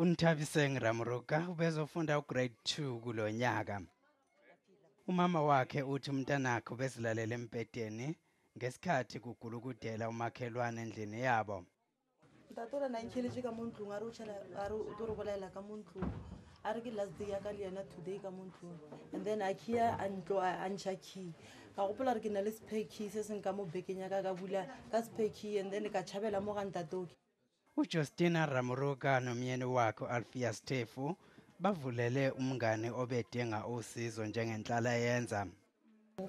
UNthabiseng Ramuruka ubezofunda ugrade 2 kulo nyaka. Umama wakhe uthi umntanakhe ubezilalele embhedeni ngesikhathi kugulukudela umakhelwane endlini yabo. Ntate o na nkheletše ka mo ntlong, a re o tšhela, a re o tlo re bolaela ka mo ntlong, a re ke last day ya ka le yena today ka mo ntlong. And then a key-a a ntlo, a ntšha key. Ka gopola gore ke na le spare key se seng ka mo bekeng ya ka, ka bula ka spare key and then ka tšhabela mo ga ntate. UJustina Ramuruka nomyeni wakhe u-Alpheus Tefu bavulele umngane obedinga usizo njengenhlala yenza.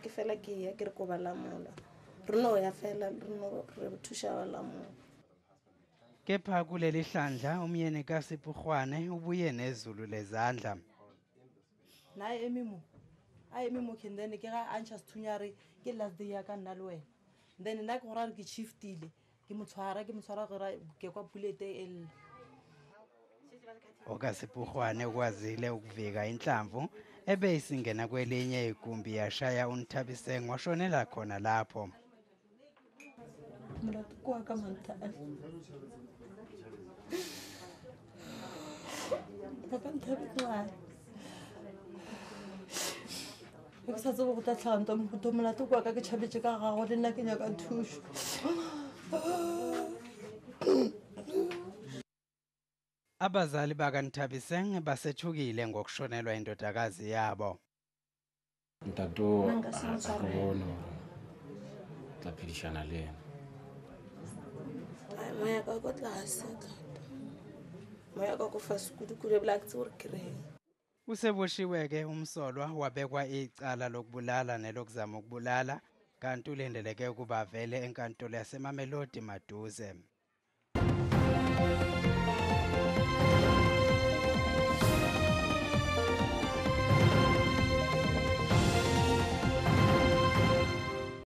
Ke fela ke ya ke re ko ba lamola. Re no ya fela, re no re thuša ba lamola. Kepha kuleli hlandla umyeni kaSipurhwane ubuye nezulu lezandla. Na eme mo, a eme mo, and then ke ga a ntšha sethunya re ke last day ya ka nna le wena. Then nna ke go ra re ke shiftile, ke mo tshwara, ke mo tshwara gore ke kwa bullet e lla. OkaSipurhwane ukwazile ukuvika inhlamvu ebe isingena kwelinye igumbi yashaya uNthabiseng washonela khona lapho. Molato ke wa ka Manthabi. Papa Nthabi ke wa ka. Ke sa tsebe go tla tlhaga ntwa mohuta, molato ke wa ka, ke tšhabetše ka gago, le nna ke nyaka thušo. Abazali bakaNthabiseng basethukile ngokushonelwa indodakazi yabo. Ntate o a ke bone hore tla phedishana le yena. Ai, moya ka ko tlase thata. Moya ka ko fatshe kudu-kudu, ebile ha ke tsebe hore ke reng. Useboshiwe-ke umsolwa wabekwa icala lokubulala nelokuzama ukubulala, kanti ulindeleke ukuba avele enkantolo yaseMamelodi maduze.